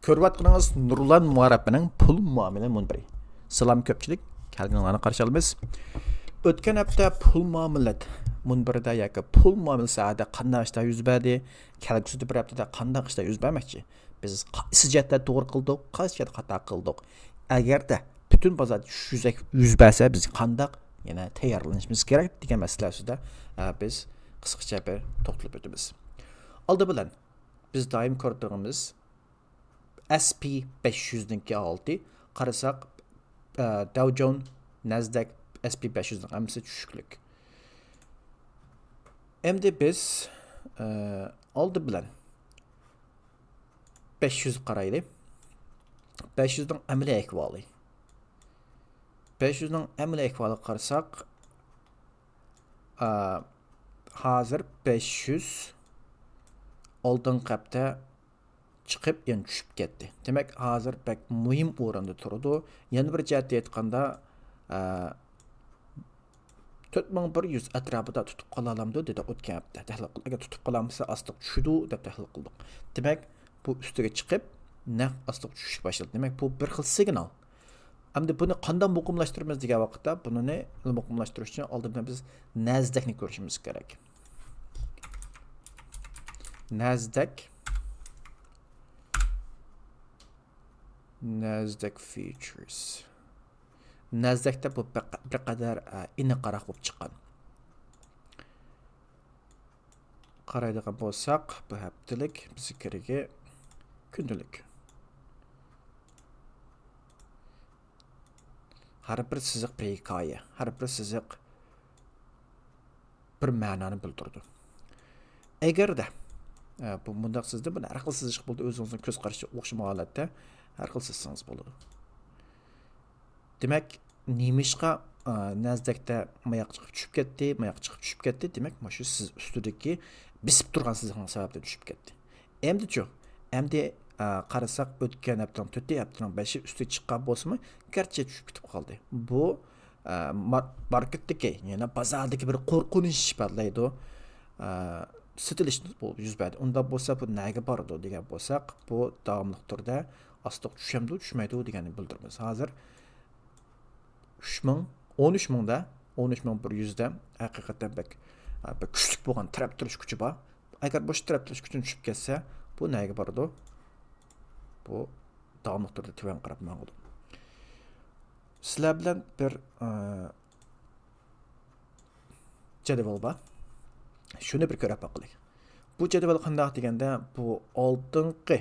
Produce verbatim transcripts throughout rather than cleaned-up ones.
كۆرۈۋاتقىنىڭىز نۇرلان مۇھاررىپنىڭ پۇل مۇئامىلە مۇنبىرى. سالام كۆپچىلىك، كەلگىنىڭلارنى قارشى ئالىمىز. ئۆتكەن ھەپتە پۇل مۇئامىلە مۇنبىرىدە ياكى پۇل مۇئامىلە ساھەدە قانداق ئىشلار يۈز بەردى، كەلگۈسىدە بىر ھەپتىدە قانداق ئىشلار يۈز بەرمەكچى، بىز قايسى جەھەتتە توغرا قىلدۇق، قايسى جەھەتتە خاتا قىلدۇق، ئەگەردە پۈتۈن بازار چۈشۈشۈك يۈز بەرسە، بىز قانداق يەنە تەييارلىنىشىمىز كېرەك دېگەن مەسىلە ئۈستىدە، ئە، بىز قىسقىچە بىر توختىلىپ ئۆتىمىز. ئالدى بىلەن، بىز دائىم كۆرۈپ تۇرغىنىمىز ئەس پى بەش يۈزنىڭكى ھالىتى. قارىساق، ئە، داۋ جونس، نەسدەك، ئەس پى بەش يۈزنىڭ ھەممىسى چۈشۈكلۈك. ئەمدى بىز، ئە، ئالدى بىلەن بەش يۈز قارايلى. بەش يۈزنىڭ ئەمەلىي ئەھۋالى. بەش يۈزنىڭ ئەمەلىي ئەھۋالىغا قارىساق، ئا، ھازىر بەش يۈز ئالدىنقى ھەپتە چىقىپ، يەنە چۈشۈپ كەتتى. دېمەك، ھازىر بەك مۇھىم ئورۇندا تۇرىدۇ. يەنە بىر جەھەتتە ئېيتقاندا، ئا، تۆت مىڭ بىر يۈز ئەتراپىدا تۇتۇپ قالالامدۇ دېدۇق ئۆتكەن ھەپتە. تەھلىل قىل-، ئەگەر تۇتۇپ قالالمىسا، ئاستىغا چۈشىدۇ دەپ تەھلىل قىلدۇق. دېمەك، بۇ ئۈستىگە چىقىپ، نەق ئاستىغا چۈشۈشكە باشلىدى. دېمەك، بۇ بىر خىل سىگنال. ئەمدى بۇنى قانداق مۇقىملاشتۇرىمىز دېگەن ۋاقىتتا، بۇنى مۇقىملاشتۇرۇش ئۈچۈن ئالدى بىلەن بىز نەسدەكنى كۆرۈشىمىز كېرەك. نەسدەك. نەسدەك فيۇتشېرس. نەسدەكتە بۇ بىر، بىر قەدەر، ئە، ئېنىقراق بولۇپ چىققان. قارايدىغان بولساق، بۇ ھەپتىلىك، بىزنىڭكى كۈندىلىك. ھەر بىر سىزىق بىر ھېكايە، ھەر بىر سىزىق بىر مەنانى بىلدۈرىدۇ. ئەگەردە، ئە، بۇ مۇنداق سىزدە بۇنى ھەر خىل سىزىش بولىدۇ، ئۆزىڭىزنىڭ كۆز قارىشى ئوخشىمىغان ھالەتتە ھەر خىل سىزسىڭىز بولىدۇ. دېمەك، نېمىشقا، ئا، نەسدەكتە ماياق چىقىپ چۈشۈپ كەتتى، ماياق چىقىپ چۈشۈپ كەتتى؟ دېمەك، مانا شۇ سىز ئۈستىدىكى بېسىپ تۇرغان سىزىقنىڭ سەۋەبىدىن چۈشۈپ كەتتى. ئەمدىچۇ؟ ئەمدى، ئا، قارىساق، ئۆتكەن ھەپتىنىڭ تۆتى، ھەپتىنىڭ بەشى ئۈستىگە چىققان بولسىمۇ، گەرچە چۈشۈپ كېتىپ قالدى. بۇ، ئا، مار-، ماركېتتىكى، يەنى بازاردىكى بىر قورقۇنچ ئىپادىلەيدۇ. ئا، سېتىلىش بۇ يۈز بەردى. ئۇنداق بولسا، بۇ نەگە بارىدۇ دېگەن بولساق، بۇ داۋاملىق تۈردە ئاستىغا چۈشەمدۇ، چۈشمەيدۇ دېگەننى بىلدۈرىمىز. ھازىر ئۈچ مىڭ، ئون ئۈچ مىڭدا، ئون ئۈچ مىڭ بىر يۈزدە ھەقىقەتەن بەك، بەك كۈچلۈك بولغان تەرەپ تۇرۇش كۈچى بار. ئەگەر مۇشۇ تەرەپ تۇرۇش كۈچىنى چۈشۈپ كەتسە، بۇ نەگە بارىدۇ؟ بۇ داۋاملىق تۈردە تۆۋەن قاراپ ماڭىدۇ. سىلەر بىلەن بىر، ئە، جەدۋەل بار. شۇنى بىر كۆرۈپ باقىلى. بۇ جەدۋەل قانداق دېگەندە، بۇ ئالدىنقى،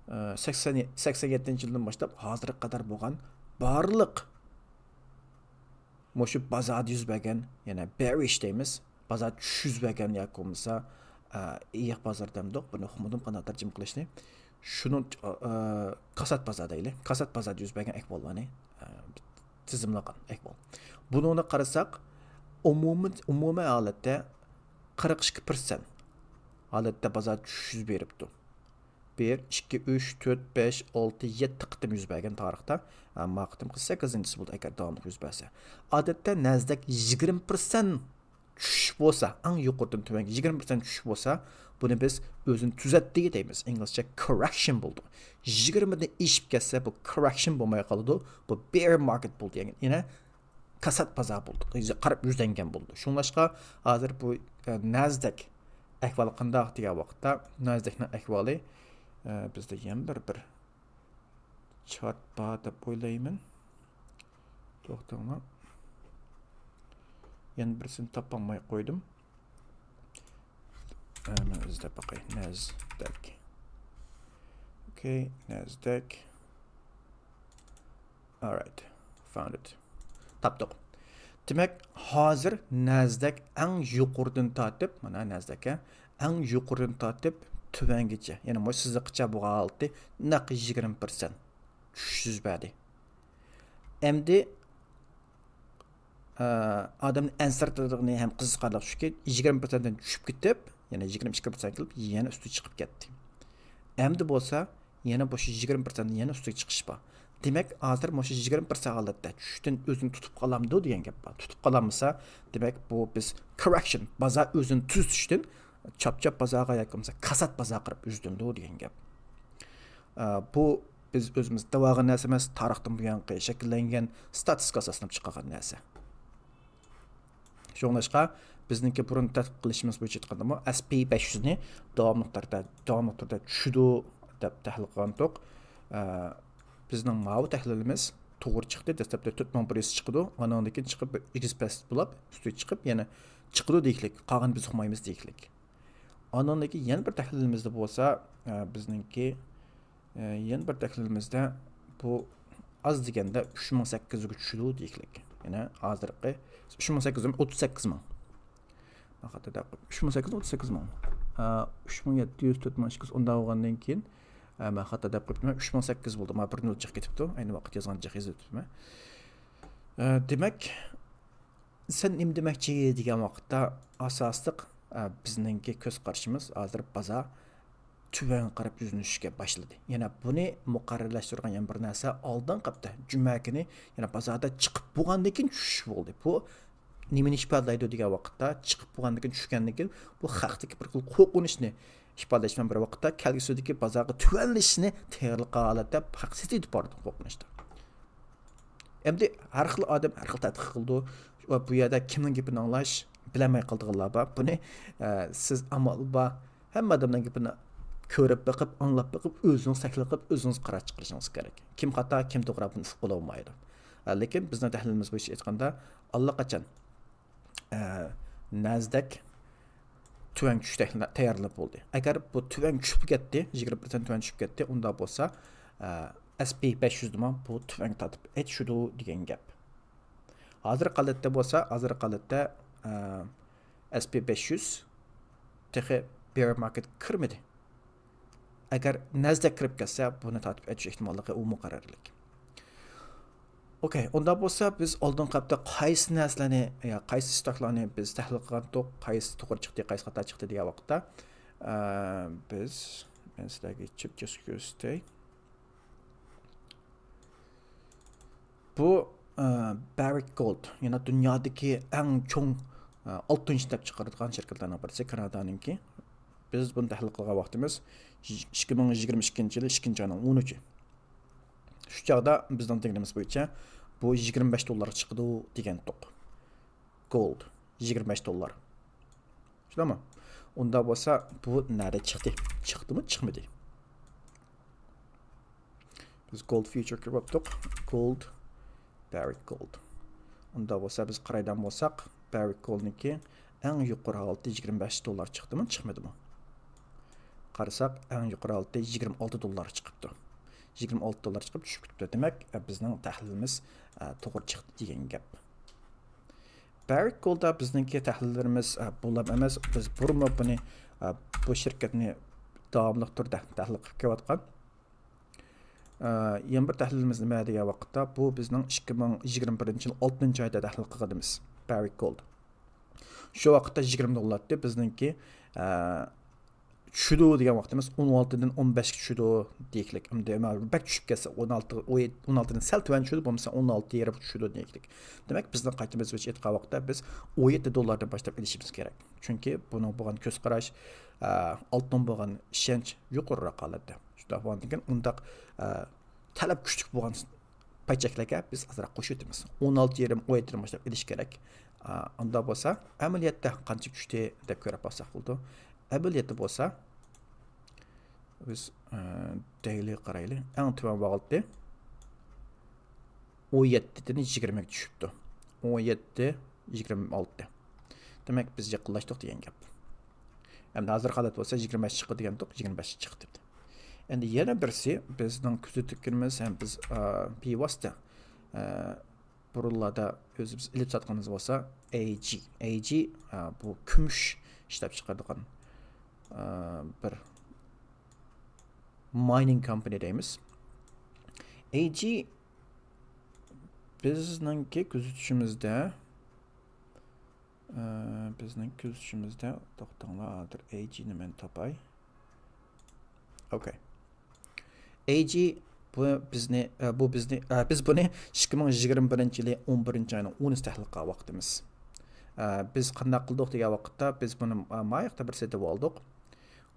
ئە، سەكسەن، سەكسەن يەتتىنچى يىلدىن باشلاپ ھازىرغا قەدەر بولغان بارلىق مۇشۇ بازاردا يۈز بەرگەن، يەنى بېرىش دەيمىز، بازار چۈشۈش يۈز بەرگەن ياكى بولمىسا، ئە، ئېيىق بازار دەمدۇق، بۇنى ئۇقمىدىم قانداق تەرجىمە قىلىشنى. شۇنىڭ، ئە، كاسات بازار دەيلى. كاسات بازاردا يۈز بەرگەن ئەھۋاللارنى، ئە، تىزىملىغان ئەھۋال. بۇنىڭدا قارىساق، ئومۇمىي، ئومۇمىي ھالەتتە قىرىق ئىككى پىرسەنت ھالەتتە بازار چۈشۈش يۈز بېرىپتۇ. بىر، ئىككى، ئۈچ، تۆت، بەش، ئالتە، يەتتە قېتىم يۈز بەرگەن تارىختا. ئەمما قېتىمقى سەككىزىنچىسى بولدى، ئەگەر داۋاملىق يۈز بەرسە. ئادەتتە نەسدەك يىگىرمە پىرسەنت چۈشۈش بولسا، ئەڭ يۇقىرىدىن تۆۋەنگە يىگىرمە پىرسەنت چۈشۈش بولسا، بۇنى بىز ئۆزىنى تۈزەتتى دەيمىز. ئىنگلىزچە كوررېكشن بولىدۇ. يىگىرمىدىن ئېشىپ كەتسە، بۇ كوررېكشن بولماي قالىدۇ. بۇ بېر ماركېت بولدى. يەنى، يەنە كاسات بازار بولدى. قاراپ يۈزلەنگەن بولدى. شۇڭلاشقا ھازىر بۇ، ئە، نەسدەك ئەھۋالى قانداق دېگەن ۋاقىتتا، نەسدەكنىڭ ئەھۋالى، ئە، بىزدە يەنە بىر، بىر چارت بار دەپ ئويلايمەن. توختاڭلار. يەنە بىرسىنى تاپالماي قويدۇم. ئە، مەن ئىزدەپ باقاي. نەسدەك. ئوكەي، نەسدەك. Alright, found it. تاپتۇق. دېمەك، ھازىر نەسدەك ئەڭ يۇقىرىدىن تارتىپ، مانا نەسدەك ئەڭ يۇقىرىدىن تارتىپ تۆۋەنگىچە، يەنى مۇشۇ سىزىققىچە بولغان ھالىتى نەق يىگىرمە پىرسەنت چۈشۈش يۈز بەردى. ئەمدى، ئە، ئادەمنى ئەنسىرەتتىغىنى ھەم قىزىقارلىق شۇكى، يىگىرمە پىرسەنتتىن چۈشۈپ كېتىپ، يەنە يىگىرمە ئىككى پىرسەنت كېلىپ، يەنە ئۈستىگە چىقىپ كەتتى. ئەمدى بولسا، يەنە مۇشۇ يىگىرمە پىرسەنت يەنە ئۈستىگە چىقىش بار. دېمەك، ھازىر مۇشۇ يىگىرمە پىرسەنت ھالەتتە چۈشۈشتىن ئۆزىنى تۇتۇپ قالامدۇ دېگەن گەپ بار. تۇتۇپ قالالمىسا، دېمەك، بۇ بىز كوررېكشن، بازار ئۆزىنى تۈزىتىشتىن چاپچاپ بازارغا ياكى بولمىسا كاسات بازارغا قاراپ يۈزلىنىدۇ دېگەن گەپ. ئە، بۇ بىز ئۆزىمىز دەۋالغان نەرسە ئەمەس، تارىختىن بۇيانقى شەكىللەنگەن ستاتىستىكىغا ئاساسلىنىپ چىقارغان نەرسە. شۇڭلاشقا بىزنىڭكى بۇرۇن تەتقىق قىلىشىمىز بويىچە ئېيتقاندىمۇ، ئەس پى بەش يۈزنى داۋاملىق تۈردە، داۋاملىق تۈردە چۈشىدۇ دەپ تەھلىل قىلغانتۇق. ئە، بىزنىڭ ماۋۇ تەھلىلىمىز توغرا چىقتى. دەسلەپتە تۆت مىڭ بىر يۈز چىقىدۇ. ئانىڭدىن كېيىن چىقىپ، بىر ئېگىز پەس بولاپ، ئۈستىگە چىقىپ، يەنە چىقىدۇ دېيىكلىك. قالغىنىنى بىز ئۇقمايمىز دېيىكلىك. ئانىڭدىن كېيىن يەنە بىر تەھلىلىمىزدە بولسا، ئە، بىزنىڭكى، ئە، يەنە بىر تەھلىلىمىزدە بۇ ئاز دېگەندە ئۈچ مىڭ سەككىز يۈزگە چۈشىدۇ دېيىكلىك. يەنى ھازىرقى ئۈچ مىڭ سەككىز يۈز، ئوتتۇز سەككىز مىڭ. ماقالىدە ئۈچ مىڭ سەككىز يۈز، ئوتتۇز سەككىز مىڭ. ئە، ئۈچ مىڭ يەتتە يۈز، تۆت مىڭ ئىككى يۈز ئۇنداق بولغاندىن كېيىن، ئە، مەن خاتا دەپ قويۇپتىمەن. ئۈچ مىڭ سەككىز يۈز بولدى. مانا بىر نۆل جىق كېتىپتۇ. ئەينى ۋاقىت يازغان جىق يېزىۋېتىپتىمەن. ئە، دېمەك، سەن نېمە دېمەكچى دېگەن ۋاقىتتا، ئاساسلىق، ئە، بىزنىڭكى كۆز قارىشىمىز ھازىر بازار تۆۋەنگە قاراپ يۈزلىنىشكە باشلىدى. يەنە بۇنى مۇقەررەرلەشتۈرگەن يەنە بىر نەرسە، ئالدىنقى ھەپتە جۈمە كۈنى يەنە بازاردا چىقىپ بولغاندىن كېيىن چۈشۈش بولدى. بۇ نېمىنى ئىپادىلەيدۇ دېگەن ۋاقىتتا، چىقىپ بولغاندىن كېيىن، چۈشكەندىن كېيىن بۇ خەقتىكى بىر خىل قورقۇنچنى ئىپادىلەش بىلەن بىر ۋاقىتتا، كەلگۈسىدىكى بازارغا تۆۋەنلىشىشنى تەييارلىق ھالەتتە خەق سېتىۋېتىپ بارىدۇ قورقۇنچتا. ئەمدى ھەر خىل ئادەم ھەر خىل تەتقىق قىلىدۇ. ۋە بۇ يەردە كىمنىڭ گېپىنى ئاڭلاش، بىلەلمەي قالىدىغانلار بار. بۇنى، ئە، سىز ئامال بار، ھەممە ئادەمنىڭ گېپىنى كۆرۈپ بېقىپ، ئاڭلاپ بېقىپ، ئۆزىڭىز تەھلىل قىلىپ، ئۆزىڭىز قارار چىقىرىشىڭىز كېرەك. كىم خاتا، كىم توغرا، بۇنى ئۇقۇپ بولالمايدۇ. ئە، لېكىن بىزنىڭ تەھلىلىمىز بويىچە ئېيتقاندا، ئاللىقاچان، ئە، نەزدەك تۆۋەن چۈشۈش تەييارلىنىپ بولدى. ئەگەر بۇ تۆۋەن چۈشۈپ كەتتى، يىگىرمە پىرسەنت تۆۋەن چۈشۈپ كەتتى، ئۇنداق بولسا، ئە، ئەس پى بەش يۈز دېمە بۇ تۆۋەنگە تارتىپ ئېچىشىدۇ دېگەن گەپ. ھازىرقى ھالەتتە بولسا، ھازىرقى ھالەتتە، ئە، ئەس پى بەش يۈز تېخى بىر ماركېت كىرمىدى. ئەگەر نەزدەك كىرىپ كەتسە، بۇنى تارتىپ ئېچىش ئېھتىماللىقى ئۇ مۇقەررەرلىك. ئوكەي، ئۇنداق بولسا بىز ئالدىنقى ھەپتە قايسى نەرسىلەرنى، يا قايسى ستاكلارنى بىز تەھلىل قىلغانتۇق، قايسى توغرا چىقتى، قايسى خاتا چىقتى دېگەن ۋاقىتتا، ئە، بىز، مەن سىلەرگە چىرتكىسى كۆرسىتەي. بۇ، ئە، باررىك گولد، يەنى دۇنيادىكى ئەڭ چوڭ، ئە، ئالتۇن ئىشلەپ چىقىرىدىغان شىركەتلەرنىڭ بىرسى، كانادانىڭكى. بىز بۇنى تەھلىل قىلغان ۋاقتىمىز ئىككى مىڭ يىگىرمە ئىككىنچى يىلى ئىككىنچى ئاينىڭ ئونىنچى. شۇ چاغدا بىزنىڭ دېگىنىمىز بويىچە بۇ يىگىرمە بەش دوللارغا چىقىدۇ دېگەنتۇق. گولد يىگىرمە بەش دوللار. شۇنداقمۇ؟ ئۇنداق بولسا بۇ نەدە چىقتى؟ چىقتىمۇ، چىقمىدى؟ بىز گولد فيۇچېر كىرىپ باقتۇق. گولد، باررىك گولد. ئۇنداق بولسا بىز قارايدىغان بولساق، باررىك گولدنىڭكى ئەڭ يۇقىرى ھالىتى يىگىرمە بەش دوللار چىقتىمۇ، چىقمىدىمۇ؟ قارىساق، ئەڭ يۇقىرى ھالىتى يىگىرمە ئالتە دوللار چىقىپتۇ. يىگىرمە ئالتە دوللار چىقىپ چۈشۈپ كېتىپتۇ. دېمەك، ئە، بىزنىڭ تەھلىلىمىز، ئە، توغرا چىقتى دېگەن گەپ. باررىك گولدتا بىزنىڭكى تەھلىللىرىمىز، ئە، بۇلام ئەمەس، بىز بۇرۇنمۇ بۇنى، ئە، بۇ شىركەتنى داۋاملىق تۈردە تەھلىل قىلىپ كېلىۋاتقان. ئە، يەنە بىر تەھلىلىمىز نېمە دېگەن ۋاقىتتا، بۇ بىزنىڭ ئىككى مىڭ يىگىرمە بىرىنچى يىل ئالتىنچى ئايدا تەھلىل قىلغىنىمىز، باررىك گولد. شۇ ۋاقىتتا يىگىرمە دوللار ئىدى، بىزنىڭكى، ئە، چۈشىدۇ دېگەن ۋاقتىمىز ئون ئالتىدىن ئون بەشكە چۈشىدۇ دېيىكلىك. ئەمدى بەك چۈشۈپ كەتسە، ئون ئالتە، ئون يەتتە، ئون ئالتىدىن سەل تۆۋەن چۈشىدۇ، بولمىسا ئون ئالتە يېرىم چۈشىدۇ دېيىكلىك. دېمەك، بىزنىڭ قايتىمىز بويىچە ئېيتقان ۋاقىتتا بىز ئون يەتتە دوللاردىن باشلاپ ئېلىشىمىز كېرەك. چۈنكى بۇنىڭ بولغان كۆز قاراش، ئە، ئالتۇن بولغان ئىشەنچ يۇقىرىراق ھالەتتە. شۇنداق بولغاندىن كېيىن ئۇنداق، ئە، تەلەپ كۈچلۈك بولغان پاي چەكلەرگە بىز ئازراق قوشۇۋېتىمىز. ئون ئالتە يېرىم، ئون يەتتىدىن باشلاپ ئېلىش كېرەك. ئا، ئۇنداق بولسا، ئەمەلىيەتتە قانچە چۈشتى دەپ كۆرۈپ باقساق بولىدۇ. ئەمەلىيەتتە بولسا، بىز، ئە، دەيلى قارايلى. ئەڭ تۆۋەن ۋاقىتى ئون يەتتىدىن يىگىرمىگە چۈشۈپتۇ. ئون يەتتە، يىگىرمە ئالتە. دېمەك، بىز يېقىنلاشتۇق دېگەن گەپ. ئەمدى ھازىرقى ھالەت بولسا يىگىرمە بەش چىقتى دېگەنتۇق، يىگىرمە بەش چىقتى. ئەمدى يەنە بىرسى، بىزنىڭ كۆزىتىپ كۆرگىنىمىز ھەم بىز، ئا، بىۋاسىتە، ئا، بۇرۇنلاردا ئۆزىمىز ئېلىپ ساتقىنىمىز بولسا، ئەي جى. ئەي جى، ئا، بۇ كۈمۈش ئىشلەپ چىقىرىدىغان، ئا، بىر ماينىڭ كامپانى دەيمىز. ئەي جى بىزنىڭكى كۆزىتىشىمىزدە، ئە، بىزنىڭ كۆزىتىشىمىزدە، توختاڭلار، ھازىر ئەي جىنى مەن تاپاي. ئوكەي. ئەي جى بۇ بىزنى، ئە، بۇ بىزنى، ئە، بىز بۇنى ئىككى مىڭ يىگىرمە بىرىنچى يىلى ئون بىرىنچى ئاينىڭ ئونىسى تەھلىل قىلغان ۋاقتىمىز. ئە، بىز قانداق قىلدۇق دېگەن ۋاقىتتا، بىز بۇنى، ئە، ماياقتا بىر سېتىۋالدۇق.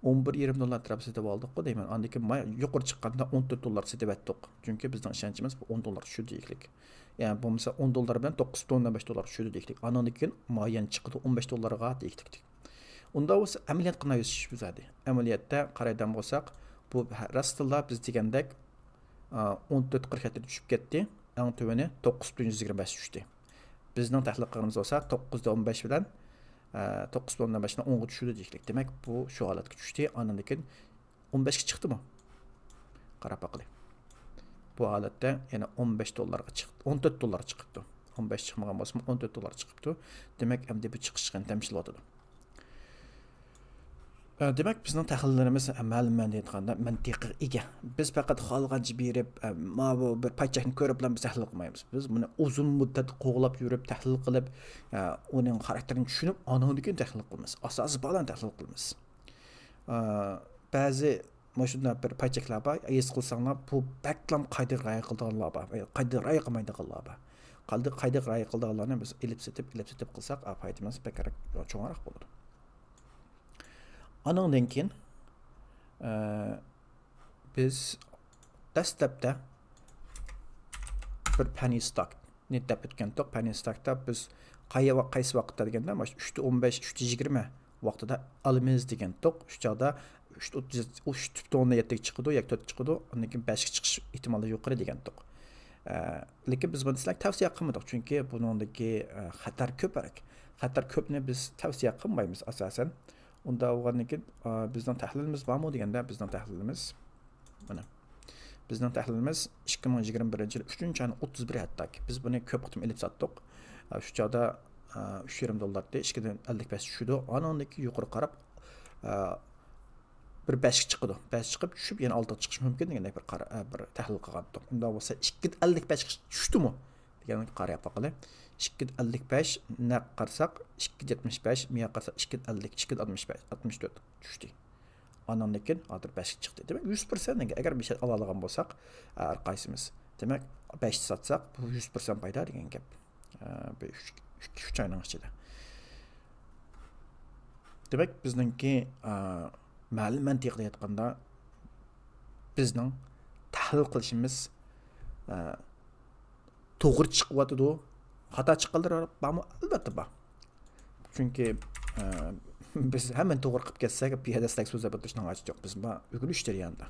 ئون بىر يېرىم دوللار ئەتراپىدا سېتىپ ئالدۇققۇ دەيمەن. ئاندىن كېيىن ما-، يۇقىرى چىققاندا ئون تۆت دوللار سېتىۋەتتۇق. چۈنكى بىزنىڭ ئىشەنچىمىز بۇ ئون دوللار چۈشىدۇ دېيىكلىك. يەنى بولمىسا ئون دوللار بىلەن توققۇز پۈتۈن ئوندىن بەش دوللار چۈشىدۇ دېيىكلىك. ئانىڭدىن كېيىن مۇئەييەن چىقىدۇ ئون بەش دوللارغا دېيىكلىك. ئۇندا بولسا ئەمەلىيەت قانداق ئۆسۈش يۈز بەردى؟ ئەمەلىيەتتە قارايدىغان بولساق، بۇ ھە-، راستتىنلا بىز دېگەندەك، ئا، ئون تۆت قىرىق يەتتە چۈشۈپ كەتتى. ئەڭ تۆۋىنى توققۇز پۈتۈن يۈز يىگىرمە بەش چۈشتى. بىزنىڭ تەھلىل قىلغىنىمىز بولسا توققۇز پۈتۈن ئوندىن بەش بىلەن، ئە، توققۇز پۈتۈن ئوندىن بەشنىڭ ئونغا چۈشىدۇ دېيىكلىك. دېمەك، بۇ شۇ ھالەتكە چۈشتى. ئاندىن كېيىن ئون بەشكە چىقتىمۇ؟ قاراپ باقىلى. بۇ ھالەتتە يەنە ئون بەش دوللارغا چىقتى، ئون تۆت دوللار چىقىپتۇ. ئون بەش چىقمىغان بولسىمۇ، ئون تۆت دوللار چىقىپتۇ. دېمەك، ئەمدى بۇ چىقىش چىقىشىنى تەمىنلەۋاتىدۇ. ئە، دېمەك، بىزنىڭ تەھلىللىرىمىز، ئە، مەلۇم مەنىدە ئېيتقاندا، مەنتىققا ئىگە. بىز پەقەت خالىغانچە بېرىپ، ئە، ماۋۇ بىر پاي چەكنى كۆرۈپلا بىز تەھلىل قىلمايمىز. بىز بۇنى ئۇزۇن مۇددەت قوغلاپ يۈرۈپ، تەھلىل قىلىپ، ئە، ئۇنىڭ خاراكتېرىنى چۈشىنىپ، ئانىڭدىن كېيىن تەھلىل قىلىمىز. ئاساسى بار بىلەن تەھلىل قىلىمىز. ئە، بەزى مۇشۇنداق بىر پاي چەكلەر بار، ھېس قىلساڭلار، بۇ بەكلا قائىدىگە رىئايە قىلىدىغانلار بار، قائىدىگە رىئايە قىلمايدىغانلار بار. قائىدىگە رىئايە قىلىدىغانلارنى بىز ئېلىپ سېتىپ، ئېلىپ سېتىپ قىلساق، ئا، پايدىمىز بەكرەك چوڭراق بولىدۇ. ئانىڭدىن كېيىن، ئە، بىز دەسلەپتە بىر پەننى ستاكنى دەپ ئۆتكەنتۇق. پەننى ستاكتا بىز قاي-، قايسى ۋاقىتتا دېگەندە، مانا شۇ ئۈچتە ئون بەش، ئۈچتە يىگىرمە ۋاقتىدا ئالىمىز دېگەنتۇق. شۇ چاغدا ئۈچ پۈتۈن ئوندىن يەتتىگە چىقىدۇ ياكى تۆت چىقىدۇ، ئاندىن كېيىن بەشكە چىقىش ئېھتىمالى يۇقىرى دېگەنتۇق. ئە، لېكىن بىز بۇنى سىلەرگە تەۋسىيە قىلمىدۇق، چۈنكى بۇنىڭدىكى، ئە، خەتەر كۆپرەك. خەتەر كۆپنى بىز تەۋسىيە قىلمايمىز ئاساسەن. ئۇنداق بولغاندىن كېيىن، ئا، بىزنىڭ تەھلىلىمىز بارمۇ دېگەندە، بىزنىڭ تەھلىلىمىز، مانا، بىزنىڭ تەھلىلىمىز ئىككى مىڭ يىگىرمە بىرىنچى يىل ئۈچىنچى ئاينىڭ ئوتتۇز بىرى ھەتتاكى. بىز بۇنى كۆپ قېتىم ئېلىپ ساتتۇق. ئا، شۇ چاغدا، ئا، ئۈچ يېرىم دوللاردى، ئىككىدىن ئەللىك پەس چۈشىدۇ. ئانىڭدىن كېيىن يۇقىرى قاراپ، ئا، بىر بەشكە چىقىدۇ. بەش چىقىپ چۈشۈپ يەنە ئالتىغا چىقىشى مۇمكىن دېگەندەك بىر قارا-، ئا، بىر تەھلىل قىلغانتۇق. ئۇنداق بولسا ئىككىدىن ئەللىك پەس چۈشتىمۇ؟ دېگەنگە قاراپ باقىلى. ئىككىدىن ئەللىك پەس نەق قارىساق، ئىككىدىن يەتمىش بەش، مىيا قارىساق، ئىككىدىن ئەللىك، ئىككىدىن ئاتمىش بەش، ئاتمىش تۆت چۈشتى. ئانىڭدىن كېيىن ھازىر بەشكە چىقتى. دېمەك، يۈز پىرسەنت ئەگەر بىر شەرت ئالالىغان بولساق، ھەر قايسىمىز، دېمەك، بەشتە ساتساق، بۇ يۈز پىرسەنت پايدا دېگەن گەپ. بىر ئۈچ، ئىككى، ئۈچ ئاينىڭ ئىچىدە. دېمەك، بىزنىڭكى، مەلۇم مەنتىقىدە ئېيتقاندا، بىزنىڭ تەھلىل قىلىشىمىز، توغرا چىقىۋاتىدۇ، خاتا چىققانلىرى بارمۇ؟ ئەلۋەتتە بار. چۈنكى، ئە، بىز ھەممىنى توغرا قىلىپ كەتسەك، بۇ يەردە سىلەرگە سۆزلەپ ئولتۇرۇشنىڭ ھاجىتى يوق. بىز بار ئۆگىنىش جەريانىدا.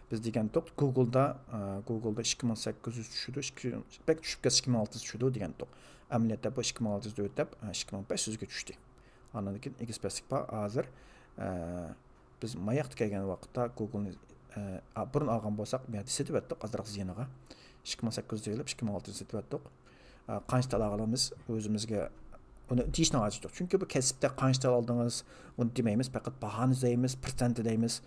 بىز دېگەنتۇق، گوگلدا، ئە، گوگلدا ئىككى مىڭ سەككىز يۈز چۈشىدۇ، ئىككى، بەك چۈشۈپ كەتسە ئىككى مىڭ ئالتە يۈز چۈشىدۇ دېگەنتۇق. ئەمەلىيەتتە بۇ ئىككى مىڭ ئالتە يۈز دۆت دەپ، ئە، ئىككى مىڭ بەش يۈزگە چۈشتى. ئاندىن كېيىن ئېگىز پەسلىك بار. ھازىر، ئە، بىز ماياقتا كەلگەن ۋاقىتتا گوگلنى، ئە، بۇرۇن ئالغان بولساق، بۇ يەردە سېتىۋەتتۇق، ئازراق زىيىنىغا. ئىككى مىڭ سەككىز يۈز ئېلىپ، ئىككى مىڭ ئالتە يۈز سېتىۋەتتۇق. ئە، قانچە تال ئالىمىز ئۆزىمىزگە، ئۇنى دېيىشنىڭ ھاجىتى يوق. چۈنكى بۇ كەسىپتە قانچە تال ئالدىڭىز، ئۇنى دېمەيمىز، پەقەت باھانى دەيمىز، پىرسەنت دەيمىز.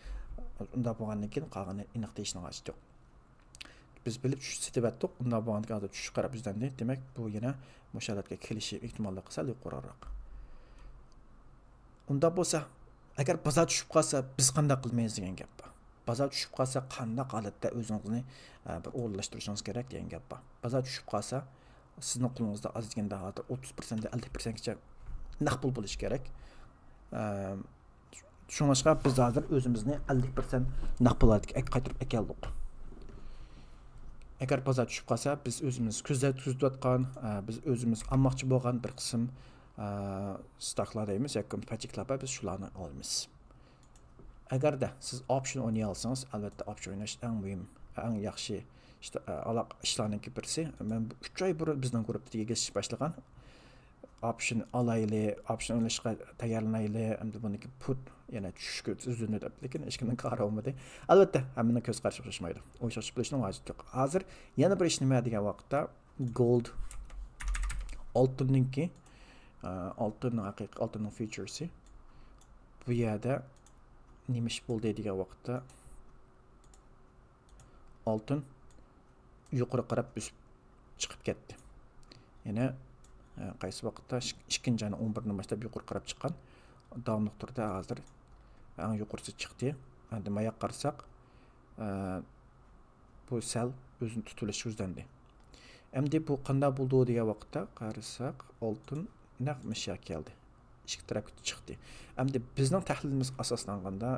ئۇنداق بولغاندىن كېيىن قالغىنىنى ئېنىق دېيىشنىڭ ھاجىتى يوق. بىز بىلىپ چۈش سېتىۋەتتۇق، ئۇنداق بولغاندىكىن ھازىر چۈشۈشكە قاراپ يۈزلەندى. دېمەك، بۇ يەنە مۇشۇ ھالەتكە كېلىشى ئېھتىماللىقى سەل يۇقىرىراق. ئۇنداق بولسا، ئەگەر بازار چۈشۈپ قالسا، بىز قانداق قىلىمىز دېگەن گەپ بار. بازار چۈشۈپ قالسا، قانداق ھالەتتە ئۆزىڭىزنى، ئە، بىر ئورۇنلاشتۇرۇشىڭىز كېرەك دېگەن گەپ بار. بازار چۈشۈپ قالسا، سىزنىڭ قولىڭىزدا ئاز دېگەندە ھازىر ئوتتۇز پىرسەنت، ئەللىك پىرسەنتكىچە نەق پۇل بولۇشى كېرەك. ئە، شۇڭلاشقا بىز ھازىر ئۆزىمىزنى ئەللىك پىرسەنت نەق پۇل ھالىتىگە قايتۇرۇپ ئەكەلدۇق. ئەگەر بازار چۈشۈپ قالسا، بىز ئۆزىمىز كۆزەت-، كۆزىتىۋاتقان، ئە، بىز ئۆزىمىز ئالماقچى بولغان بىر قىسىم، ئە، ستاكلار دەيمىز ياكى پاچېكلار بار، بىز شۇلارنى ئالىمىز. ئەگەردە سىز ئوپشن ئوينىيالسىڭىز، ئەلۋەتتە، ئوپشن ئويناش ئەڭ مۇھىم، ئەڭ ياخشى ئىشتا-، ئە، ئالاق-، ئىشلارنىڭكى بىرسى. مەن بۇ ئۈچ ئاي بۇرۇن بىزنىڭ گۇرۇپپىدىكى گېزىتچى باشلىغان ئوپشن ئالايلى، ئوپشن ئويناشقا تەييارلىنايلى، ئەمدى بۇنىڭكى پۇت يەنە چۈشۈشكە ئۈزۈلدى دەپ، لېكىن ھېچكىمنىڭ كارى بولمىدى. ئەلۋەتتە، ھەممىنىڭ كۆز قارىشى ئوخشاشمايدۇ. ئوخشاش بولۇشنىڭ ھاجىتى يوق. ھازىر يەنە بىر ئىش نېمە دېگەن ۋاقىتتا، گولد، ئالتۇننىڭكى، ئە، ئالتۇننىڭ ھەقىقىي، ئالتۇننىڭ فيۇتشېرسى. بۇ يەردە نېمە ئىش بولدى دېگەن ۋاقىتتا، ئالتۇن يۇقىرى قاراپ ئۆسۈپ چىقىپ كەتتى. يەنە، ئە، قايسى ۋاقىتتا؟ ئىك-، ئىككىنچى ئاينىڭ ئون بىرىدىن باشلاپ يۇقىرى قاراپ چىققان. داۋاملىق تۇردى، ھازىر ئەڭ يۇقىرىسى چىقتى. ئەمدى ماياققا قارىساق، ئە، بۇ سەل ئۆزىنى تۇتۇۋېلىشقا يۈزلەندى. ئەمدى بۇ قانداق بولىدۇ دېگەن ۋاقىتتا قارىساق، ئالتۇن نەق مۇشۇ يەرگە كەلدى. ئىككى تەرەپكە چىقتى. ئەمدى بىزنىڭ تەھلىلىمىز ئاساسلانغاندا،